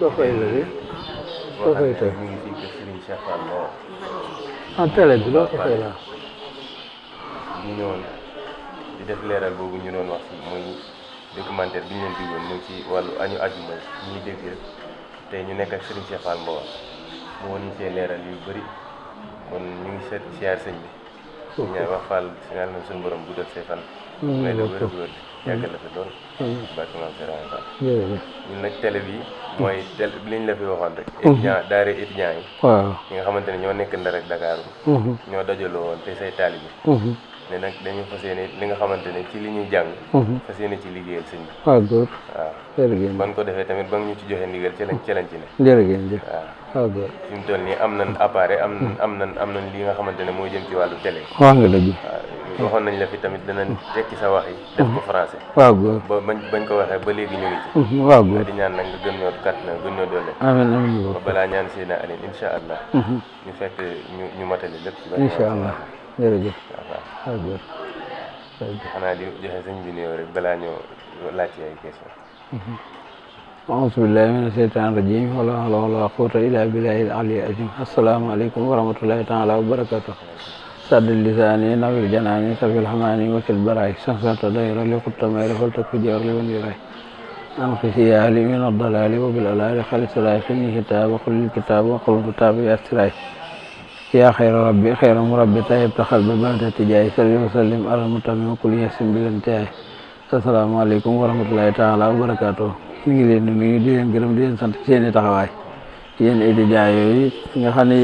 fay la de soo fay tey mu ngi fii kër Serigne Cheikh Fall Mbawor télé bi loo ko fay la ñu ñëwoon di def leeral boobu ñu doon wax si muy documentaire bi ñu leen digoon muy ci wàllu añu àjjuma ñuy dégg rek tey ñu nekk ak Serigne Cheikh Fall Mbawor mu woon ñu see leeral yu bëri kon ñu ngi seet siyaar sëñ bi ñu ñaan wax Fall si yàlla na suñu borom guddal say fan may la wér wér yàggal la fi lool barke maam Serigne Fall ñun nag télé bi mooy télé bi liñ la fi waxoon rek étudiant daara étudiants yi waaw ñi nga xamante ne ñoo nekk Ndar ak Dakar ñoo dajaloo woon te say taalibe ne nag dañu fas yéene li nga xamante ne ci li ñuy jàng fas yéene ci liggéeyal sëñ bi waaw góor waaw jërëjëf ban ko defee tamit ba nga ñu ci joxe ndigal ci lañ ci ne jërëjëf waaw waaw góor fi mu toll nii am nañ appareil am nañ li nga xamante ne moo jëm ci wàllu télé wax nga dëgg waaw waxoon nañ la fi tamit danañ tekki sa wax yi def ko français waaw góor ba bañ ko waxee ba léegi ñu ngi ci waaw góor di ñaan nag nga gën ñoo kat na gën ñoo doole amiin amiin ba balaa ñaan Seydina Aline incha allah ñu fekk ñu matali lépp incha allah jërëjëf waaw góor xanaa di joxe sëñ bi nuyoo rek balaa ñoo laaj ci ay question auzu billahi mina sheytaani rajim wala hawla wala quwwata illa billahi al-aliyyil azim assalaamu aleykum wa rahmatullahi taala wa barakatuh saddil lisaani nawir janaani safil hamaani wakil baraay sansata dayra li xutta mayra fal takku jeer li wan yiraay an xisiyaali min addalaali wa bil alaali xalisalaay xinni kitaaba xulil kitaaba xulul kitaaba yastiraay yaa xayra rabbi xayra murabbi tayib taxal ba banta tijaay salli wa sallim alal mutami wa kul yasim bi leen tiyaay asalaamaaleykum wa rahmatullahi taala wa barakatuh ñu ngi leen di nuyu di leen gërëm di leen sant seen i taxawaay yéen étudiants yooyu nga xam ne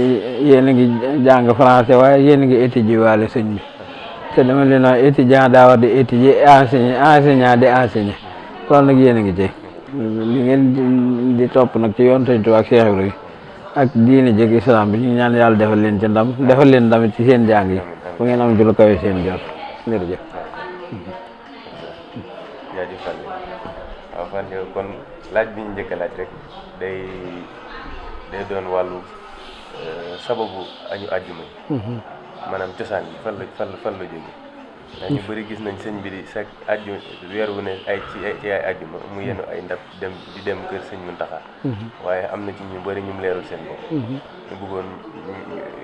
yéen a ngi jàng français waaye yéen a ngi étudier waale sëñ bi te dama leen wax étudiant daa war di étudier enseignant di enseigner loolu nag yéen a ngi ci li ngeen di topp nag ci yoon Sëñ Tuubaa ak Cheikh Ibrahima ak diine jëg islam bi ñu ñaan yàlla defal leen ci ndam defal leen ndam ci seen jàng yi bu ngeen am ci lu kawe seen jot jërëjëf jaajëf Fall waaw Fall kon laaj bi ñu njëkk a laaj rek day doon wàllu sababu añu àjjuma yi maanaam cosaan bi fan la jóge ndax ñu bëri gis nañ sëñ bi di chaque àjjuma weer wu ne ci ay àjjuma mu yenu ay ndab di dem kër sëñ Muntaxa waaye am na ci ñu bëri ñu leerul seen bopp ñu bëggoon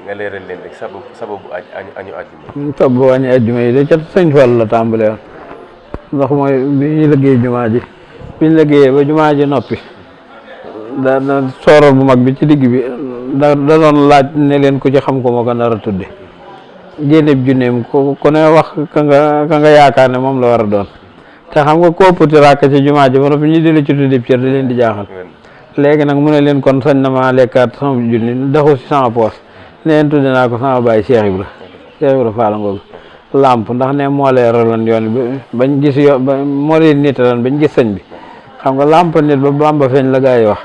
nga leeral leen rek sababu añu àjjuma sababu añu àjjuma yi de ca sëñ Fall la tàmbalee woon ndax mooy bi ñu liggéey jumaa ji bi ñu liggéeyee ba jumaa ji noppi da sooroor bu mag bi ci digg bi da doon laaj ne leen ku ci xam ko moo ko nar a tudde génneeb junneem ku ne wax ka nga yaakaar ne moom la war a doon te xam nga koo puti ràkk ci jumaa ji ba noppi ñu di la ci tuddeeb cër di leen di jaaxal léegi nag mu ne leen kon sañ na maa lekkaat sama junni daxu si sama poos ne leen tudde naa ko sama baay Cheikh Ibra Fall ngoogu làmp ndax ne moo leeraloon yoon bi bañ gis moo leen niitaloon bañ gis sëñ bi xam nga làmp nit ba Bàmba feeñ la gaa yi wax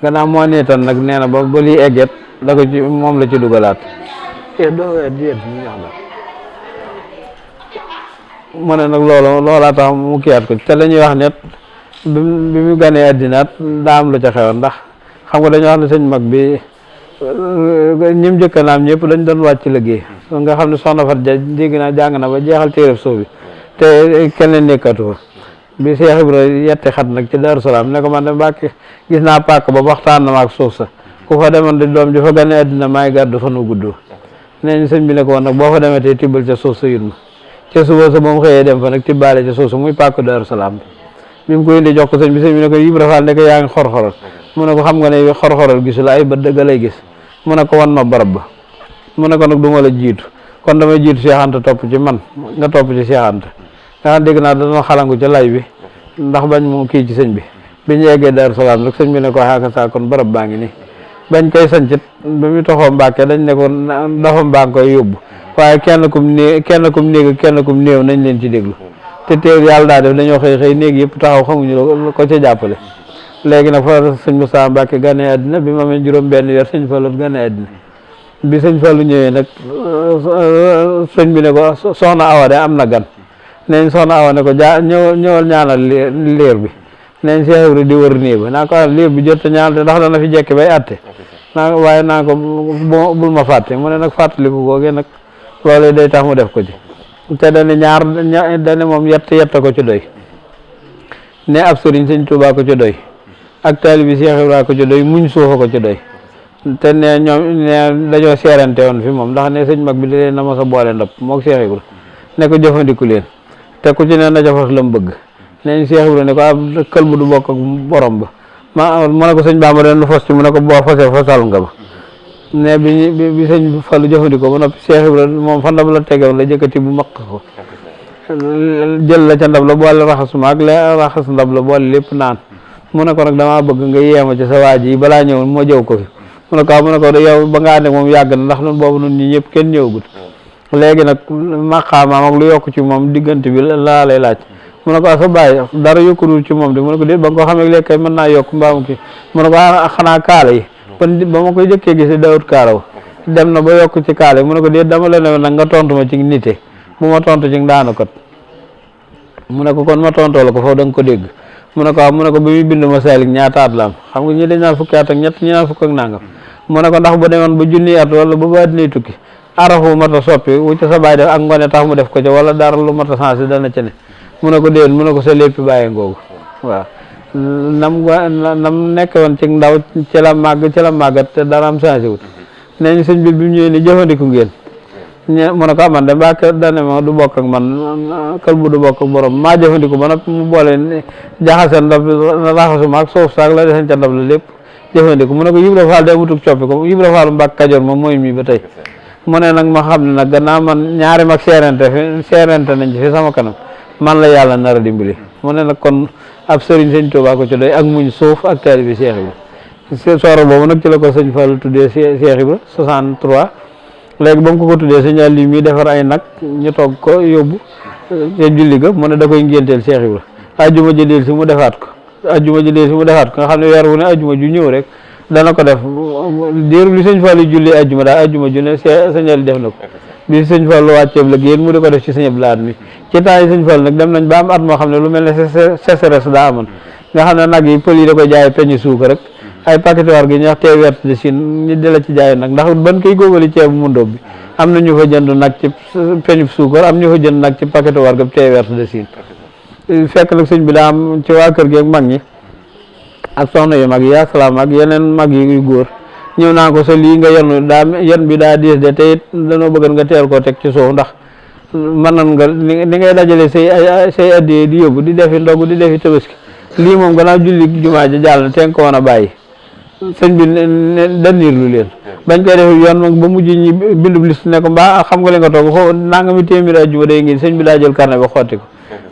gannaaw moo niital nag nee na ba lii egget da ko ci moom la ci dugalaat mu ne nag loolaa tax mu kiyaat ko te la ñuy wax net bi mu ganee addinaat daa am lu ca xewoon ndax xam nga dañoo wax ne sëñ mag bi ñim jëkkanaam ñëpp dañ doon wàcc liggéey nga xam ne soxna Fat Ja dégg naa jàng na ba jeexal téereb suuf bi te kenn nekkatu fa bi Cheikh Ibrahima yetti xat nag ci Daaru Salaam ne ko man de Mbàkke gis naa pàkk ba waxtaan na ma ak suuf sa ku fa demoon di doom ji fa gane addina maay gàddu fa nu guddoo nee ñu sëñ bi ne ko woon nag boo fa demee tey tibbal ca suuf sa yut ma ca suba sa ba mu xëyee dem fa nag tibbaale ca suuf sa muy pàkk Daaru Salaam bi mu ko indi jox ko sëñ bi ne ko Ibra Fall ne ko yaa ngi xor-xoral mu ne ko xam nga ne xor-xoral gisu la ay bët dëgg lay gis mu ne ko wan ma barab ba mu ne ko nag du ma la jiitu kon damay jiitu Cheikh Anta topp ci man nga topp ci Cheikh Anta nga xam dégg naa dana xalangu ca lay bi ndax bañ mu kii ci sëñ bi biñu yeggee Daaru Salaam rek sëñ bi ne ko xaaka saa kon barab baa ngi nii bañ koy sancit ba mu toxoo Mbàkke dañ ne ko dafa mbaa ngi koy yóbbu waaye kenn kum néeg kenn kum néew nañ leen ci déglu te teew yàlla daa def dañoo xëy néeg yëpp taxaw xamuñu ko ca jàppale léegi nag fa sëñ Moussa Mbàkke gane àddina bi ma amee juróom benn weer sëñ Fallu gane àddina bi sëñ Fallu ñëwee nag sëñ bi ne ko soxna Awa de am na gan neñ soxna Awa ne ko ñëwal ñaanal liir bi neñ Cheikh Ibrahima di wër néeg ba naa ko liir bi jot ñaanal te ndax dana fi jekki bay atte waaye naa ko bul ma fàtte mu ne nag fàttaliku googee nag loolu day tax mu def ko ci te dane dane moom yett ko ci doy ne ab sëriñ sëñ Tuubaa ko ci doy ak taalibe Cheikh Ibra ko ci doy muñ suufa ko ci doy te ne ñoom ne dañoo seerante woon fi moom ndax ne sëñ mag bi di leen na ma sa boole ndab moog Cheikh Ibra ne ko jëfandiku leen te ku ci ne na jafas la mu bëgg neñ Cheikh Ibra ne ko ab kël bu du bokk ak borom ba mu ne ko sëñ Bamba den lu fos ci mu ne ko boo fasee fasal nga ba ne bi sëñ Fallu jëfandikoo ba noppi Cheikh Ibra moom fa ndab la tegewoon la jëkkati bu maq ko jël la ca ndab la boole raxas ma ak la raxas ndab la boole lépp naan mu ne ko nag damaa bëgg nga yeema ci sa waa ji balaa ñëw moo jëw ko fi mu ne ko yow ba nga ànd ak moom yàgg na ndax nun boobu nun ñi ñëpp kenn ñëwagut léegi nag maqaamaam ak lu yokk ci moom diggante bi laa lay laaj mu ne ko sa bàyyi dara yokkudul ci moom de mu ne ko déet ba nga ko xamee léegi kay mën naa yokk mbaamu kii mu ne ko xanaa kaala yi kon ba ma koy jëkkee gis dawut kaalaw dem na ba yokk ci kaala yi mu ne ko déet dama la ne nag nga tontu ma ci nite bu ma tontu ci daanu kot mu ne ko kon ma tontoo la ko foofu da nga ko dégg mu ne ko waaw mu ne ko bi muy bind Masaalik ñaata at la am xam nga ñi dañ naan fukki at ak ñett ñi naan fukk ak nangam mu ne ko ndax bu demoon ba junni at wala ba ba dinay tukki arafu mat a soppi wu ca sa bàyyi def ak ngone tax mu def ko ca wala dara lu mat a changé dana ca ne mu ne ko déwén mu ne ko sa léppi bàyyi ngoogu waaw nam nekk woon ci ndaw ci la màggat te dara am changé wut nee ñu sëñ bi mu ñëwee ni jëfandiku ngeen mu ne ko man de mbaa kër dane ma du bokk ak man kël bu du bokk ak borom maa jëfandiku ba noppi mu boole jaxase ndab raxasuma ak suuf saak la deseen ca ndab la lépp jëfandiku mu ne ko Ibra Fall de wutuk coppi ko Ibra Fall Mbàkke Kajoor moom mooy mi ba tey mu ne nag ma xam ne nag gannaaw man ñaari mag seerante nañ ci fi sama kanam man la yàlla nar a dimbali mu ne nag kon ab sëriñ sëñ Tuubaa ko ci doy ak muñ suuf ak taalibe Cheikh Ibra sooro boobu nag ci la ko sëñ Fallu tuddee Cheikh Ibra 63 léegi ba mu ko tuddee sëñ Aliou mi defar ay nag ñu toog ko yóbbu te julli ga mu ne da koy ngénteel Cheikh Ibra ajjuma ji del si mu defaat ko nga xam ne weer wu ne ajjuma ju ñëw rek dana ko def diiru li sëñ Fallu julli ajjuma daal ajjuma ju ne sëñ Aliou def na ko bi sëñ Fallu wàcceeb la génn mu di ko def ci sëñ Abdou Lahad mi ci temps yi sëñ Fallu nag dem nañ ba am at moo xam ne lu mel ne sécheresse daa amoon nga xam ne nag yi pël yi da koy jaay peñi suukar rek ay paquetoir gi ñax tee verte de Chine ñu di la ci jaay nag ndax ban koy góobali ceebu mu ndóob bi am na ñu fa jënd nag ci peñu suukar am ñu fa jënd nag ci paquetoir ga tee verte de Chine fekk nag sëñ bi daa am ci waa kër gi ak mag ñi ak soxna yu mag yi asalaam ak yeneen mag yi yu góor ñëw naa ko sa lii nga yen bi daa diis de te it danoo bëgg nga teel koo teg ci suuf ndax mën nan nga ni ngay dajale say addiyee di yóbbu di defi ndogg di defi tabaski lii moom gannaaw julli jumaa ji jàll na te nga ko woon a bàyyi sëñ bi danniir lu leen bañ koy def yoon nag ba mujj ñi bindub liste ne ko mbaa xam nga li nga toog foofu nanga mi téeméeri ajjuma day ngi sëñ bi daa jël carnet ba xotti ko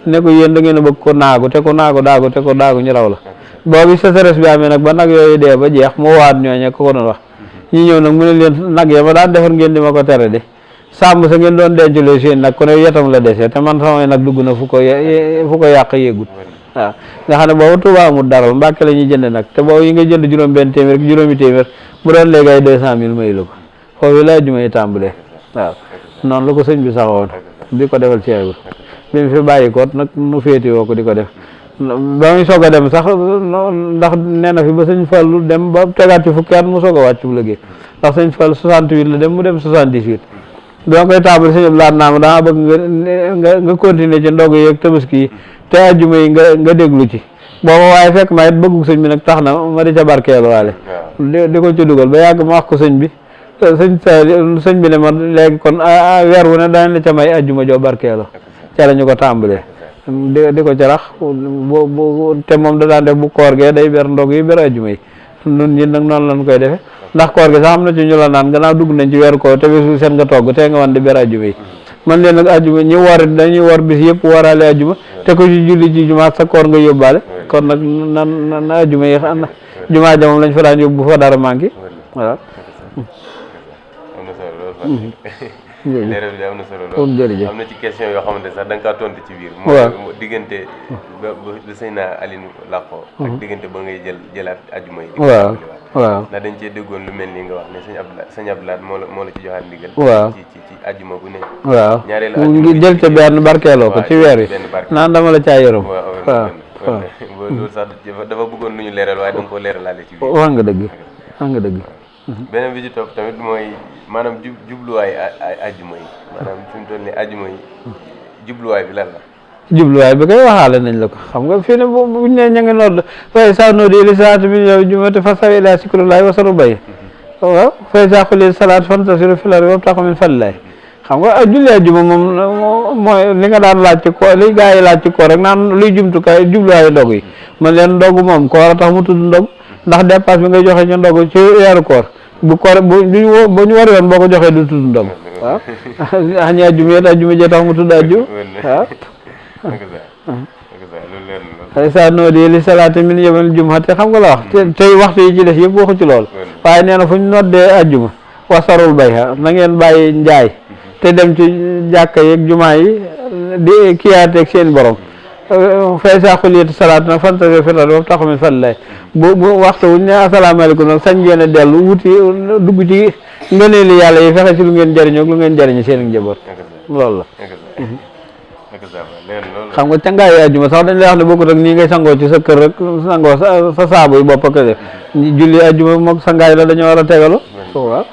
ne ko yéen da ngeen a bëgg ko naagu te ko naagu daagu ñu raw la boobu sécheresse bi amee nag ba nag yooyu dee ba jeex mu waat ñooñe ko doon wax ñi ñëw nag mu ne leen nag ya ma daan defar ngeen di ma ko tere de sàmm sa ngeen doon denculee seen nag ku ne yetam la desee te man samay nag dugg na fu ko yàq yéegut waaw nga xam ne boobu Tuubaa amul daral Mbàkke la ñuy jënd nag te boobu yi nga jënd juróom benn téeméer ak juróomi téeméer bu doon léegi ay 200 000 mayu la ko foofu la juma yi tàmbalee waaw noonu la ko sëñ bi saxoon di ko defal Cheikh bi mu fi bàyyi ko nag nu féeti woo ko di ko def ba muy soog a dem sax ndax nee na fi ba sëñ Fallu dem ba tegaat ci fukki at mu soog a wàcc bu liggéey ndax sëñ Fallu 68 la dem mu dem 78 doo koy tàmbali sëñ laat naa ma dama bëgg nga continuer ci ndog yeeg tabaski yi te ajjuma yi nga déglu ci booba waaye fekk ma it bëggu sëñ bi nag tax na ma di ca barkeelu waale di ko ci dugal ba yàgg ma wax ko sëñ bi sëñ bi ne ma léegi kon weer wu ne danañ la ca may ajjuma joo barkeelu ca la ñu ko tàmbalee di ko ca rax te moom da daan def bu koor gee day ber ndog yi ber ajjuma yi nun ñi nag noonu lañ koy defe ndax koor gi sax am na ci ñu la naan gannaaw dugg nañ ci weeru koor te bisu seen nga togg te nga wan di ber ajjuma yi man leen nag ajjuma ñi woor dañuy woor bis yëpp wooraale ajjuma te ko ci julli ci jumaa sa koor nga yóbbaale kon nag na ajjuma yi xam na jumaa ja moom lañ fa daan yóbbu bu fa dara manqué waaw leeral bi am na solo lool jërëjëf am na ci question yoo xamante sax da nga kaa tontu ci biir mooy diggante ba sëñ naa Alioune làqoo ak diggante ba ngay jëlaat ajjuma yi waaw ndax dañ cee déggoon lu mel ni nga wax ne sëñ Abdou Lahad moo la ci joxaat ndigal waaw ci ajjuma bu ne waaw ñaareelu ngi jël ca benn barkeeloo ko ci weer yi naan dama la caa yërëm waaw loolu sax dafa bëggoon lu ñu leeral waaye da nga koo leeralaale ci biir wax nga dëgg beneen bi ci topp tamit mooy maanaam jubluwaay ajjuma yi maanaam fi mu toll nii ajjuma yi jubluwaay bi lan la jubluwaay bi koy waxaale nañ la ko xam nga fii ne buñ ne ña ngi nodd fay sa noodi li salaati min yow jumati fa saw ila sikrullahi wasaru bay waaw fay sa xuli salaat fantasiru filari wabtaqu min fadlillahi xam nga julli ajjuma moom mooy li nga daan laaj ci ko li gaa yi laaj ci ko rek naan luy jumtukaay jubluwaayu ndog yi man leen ndog moom koor a tax mu tudd ndog ndax dépasse bi ngay joxe ci ndog ci weeru koor bu koor bu ñu war yoon boo ko joxee du tudd ndog waaw añi ajjuma yet ajjuma jee tax mu tudd ajjuma waaw xëy sa noodi li salaati min yawmil jumu'ati xam nga la wax tey waxtu yi ci des yëpp waxu ci lool waaye nee na fu ñu noddee ajjuma wasarul bayha na ngeen bàyyi njaay te dem ci jàkka yeeg jumaa yi di kiyaateeg seen borom fay sa xuliyati salaat nag fantasiru fil ardi wabtaqu min fadlillahi bu waxtu wuñ ne asalaamaaleykum nag sañ ngeen a dellu wuti dugg ci ngëneeli yàlla yi fexe ci lu ngeen jëriñoo lu ngeen jëriñu seen njaboot loolu la xam nga cangaayu ajjuma sax dañ lay wax ne bokkut ak nii ngay sangoo ci sa kër rek sangoo sa saabu yi bopp ak def julli ajjuma moog sangaay la dañoo war a tegalu waaw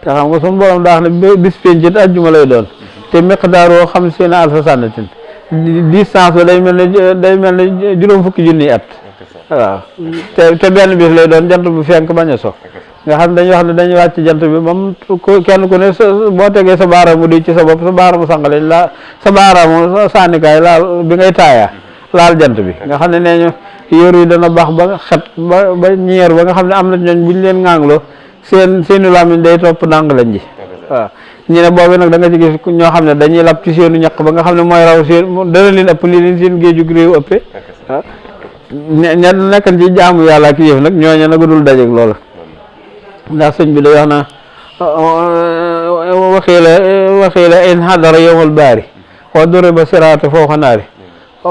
te xam nga suñu borom daa xam ne bis péncit ajjuma lay doon te miqdaaroo xam seen alfa sànnatin distance ba day mel ne juróom fukki junniy at waaw te benn bis lay doon jant bu fenk bañ a so nga xam ne dañuy wax ne dañuy wàcc jant bi moom kenn ku ne boo tegee sa baaraamu di ci sa bopp sa baaraamu sàngaleñ laa sa baaraamu sànnikaay laal bi ngay taayaa laal jant bi nga xam ne nee ñu yóor yi dana baax ba xet ba ñeer ba nga xam ne am na ñooñ buñ leen ŋaangloo seenu làmmiñ day topp ndàng lañ ji waaw ñu ne boobu nag da nga ci gis ñoo xam ne dañuy lab ci seenu ñaq ba nga xam ne mooy raw seen dana leen ëpp li leen seen géejug réew ëppee waaw ña nekkan ci jaamu yàlla ak yëf nag ñooñu nag dul dajeeg loolu ndax sëñ bi day wax na waxiila in hadara yowmal baari wa duriba siraata fawqa naari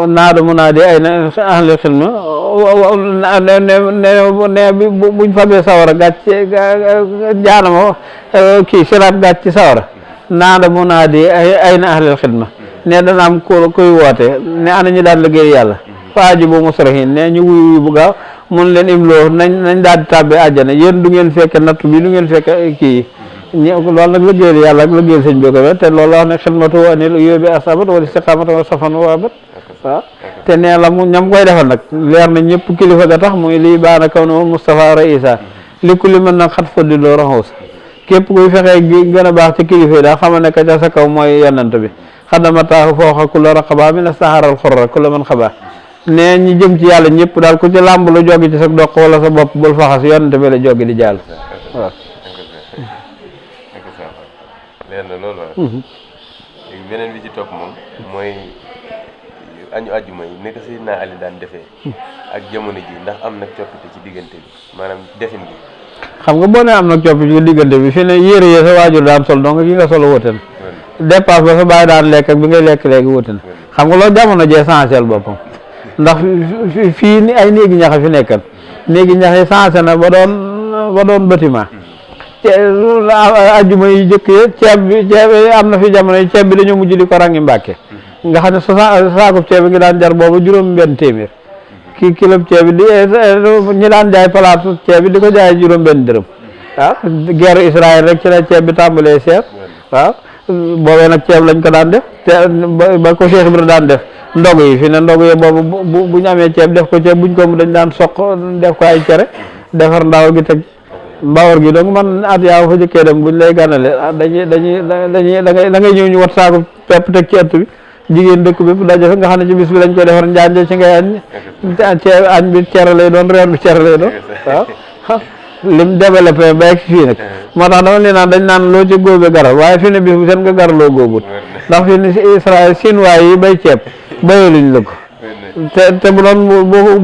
naada mu naa di ay na ahli xilma ne bi buñ fabee sawara gàcc jaanama kii siraat gàcc ci sawara naada mu naa di ay na ahli xilma ne dana am koy woote ne ana ñu daan liggéey yàlla faaji bu musrahin ne ñu wuy bu gaaw mun leen imloo nañ daal di tàbbi àjjana yéen du ngeen fekke natt bi du ngeen fekke kii loolu nag liggéeyal yàlla ak liggéeyal sëñ bi ko te loolu la wax ne xidmatu anil yóbbi asabat wala istiqamatu wa safan waabat waaw te nee la mu ñam koy defal nag leer na ñëpp kilifa ga tax muy lii baana kaw ne Moustapha Raïsa li ku li mën nag xat foddi loo raxuus képp kuy fexee gën a baax ci kilifa yi daal xamal ne ka ca sa kaw mooy yonent bi xadamataahu fooxa ku la raqaba mi na saharal xorra ku la mën xabaa nee ñi jëm ci yàlla ñëpp daal ku ci làmb lu joggi ci sa doq wala sa bopp bul faxas yonent bi la joggi di jàll waaw leer na loolu waaw léegi beneen bi ci topp moom mooy añu àjjuma yi nekk Seydina Ali daan defee ak jamono ji ndax am nag coppite ci diggante bi maanaam defin bi xam nga boo ne am nag coppite ci diggante bi fi ne yére yi sa waajur daan sol donc ki nga solo wóoten dépasse ba sa bàyyi daan lekk ak bi ngay lekk léegi wóoten xam nga loolu jamono jee essentiel boppam ndax fii ni ay néegi ñax fi nekkan néegi ñax yi changé na ba doon bâtiment ajjuma yi jëkk yi ceeb am na fi jamono yi ceeb bi dañoo mujj di ko rangi Mbàkke nga xam ne saakub ceeb bi ngi daan jar boobu juróom benn téeméer kii kilo ceeb bi ñi daan jaay palaatu ceeb bi di ko jaay juróom benn dërëm waaw guerre Israël rek ci la ceeb bi tàmbalee seer waaw boobee nag ceeb lañ ko daan def te ba ko Cheikh Ibra daan def ndog yi fi ne ndog yi boobu bu ñu amee ceeb def ko ceeb buñ ko dañ daan soq def ko ay cere defar ndaaw gi teg Mbawor gi donc man at yaa fa jëkkee dem buñ lay gànnale da ngay ñëw ñu wat saaku pepp teg ci ëtt bi jigéen dëkk bépp daje fa nga xam ne ci bis bi lañ koy defar njaaje ci ngay añ bi cere lay doon reer bi cere lay doon waaw lim développé ba egg fii nag moo tax dama leen naan dañ naan loo ci góobe garal waaye fi ne bis bu seen nga gar loo góobut ndax fi ne Israël Chinois yi bay ceeb bayaluñ la ko te bu doon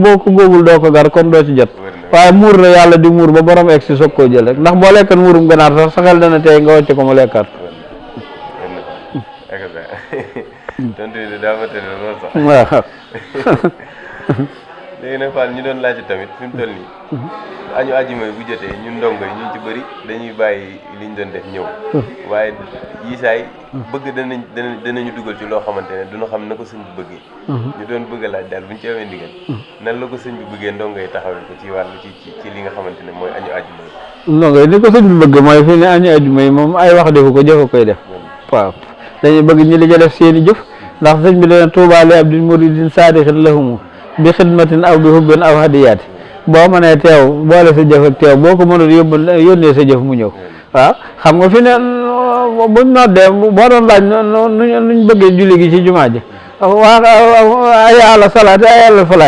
boo ko góobul doo ko gar kon doo ci jot waaye muur la yàlla di muur ba borom egg si soog koo jël rek ndax boo lekkan muurum ganaar sax sa xel dana tey nga wàcce ko mu lekkaat tontu bi daa ma tëdd lool sax waaw léegi nag Fall ñu doon laajte tamit fi mu toll nii añu àjjuma bu jotee ñun ndongo yi ñu ci bëri dañuy bàyyi liñ doon def ñëw waaye yisaay bëgg danañu dugal ci loo xamante ne duñu xam na ko sëñ bi bëggee ñu doon bëgg a laaj daal buñu ci amee ndigal nan la ko sëñ bi bëggee ndongo yi taxawee ko ci wàllu ci li nga xamante ne mooy añu àjjuma yi ndongo yi ni ko sëñ bi bëgg mooy fii ne añu àjjuma yi moom ay wax defu ko jëfa koy def waaw dañuy bëgg ñi li ca def seeni jëf ndax sëñ bi dana tuubaa li abdin muridin saadixin lahumu bi xidmatin aw bi hubbin aw hadiyaati boo mënee teew boole sa jëf ak teew boo ko mënul yónnee sa jëf mu ñëw waaw xam nga fi ne buñ noddee boo doon laaj nuñ bëggee julli gi ci jumaa ji waa ay àlla salaat ay àlla falaay